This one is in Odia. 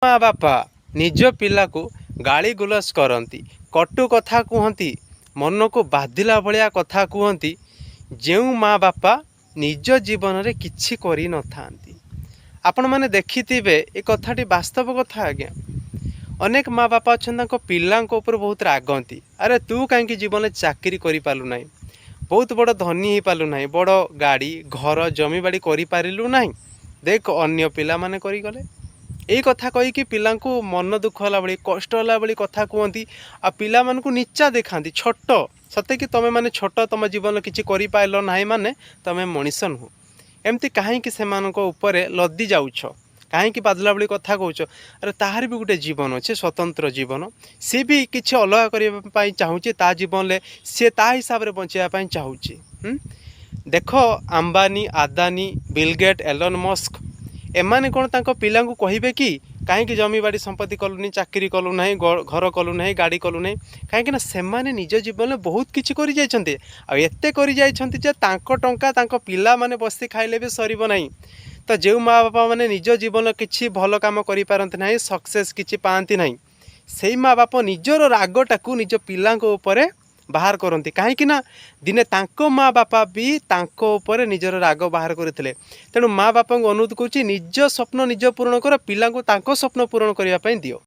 ମା ବାପା ନିଜ ପିଲାକୁ ଗାଳି ଗୁଲଜ କରନ୍ତି, କଟୁ କଥା କୁହନ୍ତି, ମନକୁ ବାଧିଲା ଭଳିଆ କଥା କୁହନ୍ତି, ଯେଉଁ ମା ବାପା ନିଜ ଜୀବନରେ କିଛି କରିନଥାନ୍ତି। ଆପଣମାନେ ଦେଖିଥିବେ, ଏ କଥାଟି ବାସ୍ତବ କଥା ଆଜ୍ଞା। ଅନେକ ମା ବାପା ଅଛନ୍ତି, ତାଙ୍କ ପିଲାଙ୍କ ଉପରେ ବହୁତ ରାଗନ୍ତି। ଆରେ, ତୁ କାହିଁକି ଜୀବନରେ ଚାକିରି କରିପାରିଲୁ ନାହିଁ? ବହୁତ ବଡ଼ ଧନୀ ହେଇପାରିଲୁ ନାହିଁ? ବଡ଼ ଗାଡ଼ି, ଘର, ଜମିବାଡ଼ି କରିପାରିଲୁ ନାହିଁ? ଦେଖ, ଅନ୍ୟ ପିଲାମାନେ କରିଗଲେ। ଏଇ କଥା କହିକି ପିଲାଙ୍କୁ ମନ ଦୁଃଖ ହେଲା ଭଳି, କଷ୍ଟ ହେଲା ଭଳି କଥା କୁହନ୍ତି ଆଉ ପିଲାମାନଙ୍କୁ ନିଚା ଦେଖାନ୍ତି, ଛୋଟ। ସତେ କି ତମେ ମାନେ ଛୋଟ, ତମ ଜୀବନ କିଛି କରିପାରିଲ ନାହିଁ ମାନେ ତମେ ମଣିଷ ନୁହଁ। ଏମିତି କାହିଁକି ସେମାନଙ୍କ ଉପରେ ଲଦି ଯାଉଛ? କାହିଁକି ବାଧିଲା ଭଳି କଥା କହୁଛ? ଆରେ, ତାହାର ବି ଗୋଟେ ଜୀବନ ଅଛି, ସ୍ୱତନ୍ତ୍ର ଜୀବନ। ସିଏ ବି କିଛି ଅଲଗା କରିବା ପାଇଁ ଚାହୁଁଛି। ତା ଜୀବନରେ ସିଏ ତା ହିସାବରେ ବଞ୍ଚିବା ପାଇଁ ଚାହୁଁଛି। ଦେଖ, ଆମ୍ବାନୀ, ଆଦାନୀ, ବିଲଗେଟ୍, ଏଲନ୍ ମସ୍କ, ଏମାନେ କ'ଣ ତାଙ୍କ ପିଲାଙ୍କୁ କହିବେ କି କାହିଁକି ଜମିବାଡ଼ି ସମ୍ପତ୍ତି କଲୁନି, ଚାକିରି କଲୁ ନାହିଁ, ଘର କଲୁ ନାହିଁ, ଗାଡ଼ି କଲୁ ନାହିଁ? କାହିଁକି ନା ସେମାନେ ନିଜ ଜୀବନରେ ବହୁତ କିଛି କରିଯାଇଛନ୍ତି ଆଉ ଏତେ କରିଯାଇଛନ୍ତି ଯେ ତାଙ୍କ ଟଙ୍କା ତାଙ୍କ ପିଲାମାନେ ବସି ଖାଇଲେ ବି ସରିବ ନାହିଁ। ତ ଯେଉଁ ମା ବାପାମାନେ ନିଜ ଜୀବନରେ କିଛି ଭଲ କାମ କରିପାରନ୍ତି ନାହିଁ, ସକ୍ସେସ୍ କିଛି ପାଆନ୍ତି ନାହିଁ, ସେଇ ମା ବାପା ନିଜର ରାଗଟାକୁ ନିଜ ପିଲାଙ୍କ ଉପରେ ବାହାର କରନ୍ତି। କାହିଁକି ନା ଦିନେ ତାଙ୍କ ମା ବାପା ବି ତାଙ୍କ ଉପରେ ନିଜର ରାଗ ବାହାର କରିଥିଲେ। ତେଣୁ ମା ବାପାଙ୍କୁ ଅନୁରୋଧ କରୁଛି, ନିଜ ସ୍ୱପ୍ନ ନିଜ ପୂରଣ କର, ପିଲାଙ୍କୁ ତାଙ୍କ ସ୍ୱପ୍ନ ପୂରଣ କରିବା ପାଇଁ ଦିଅ।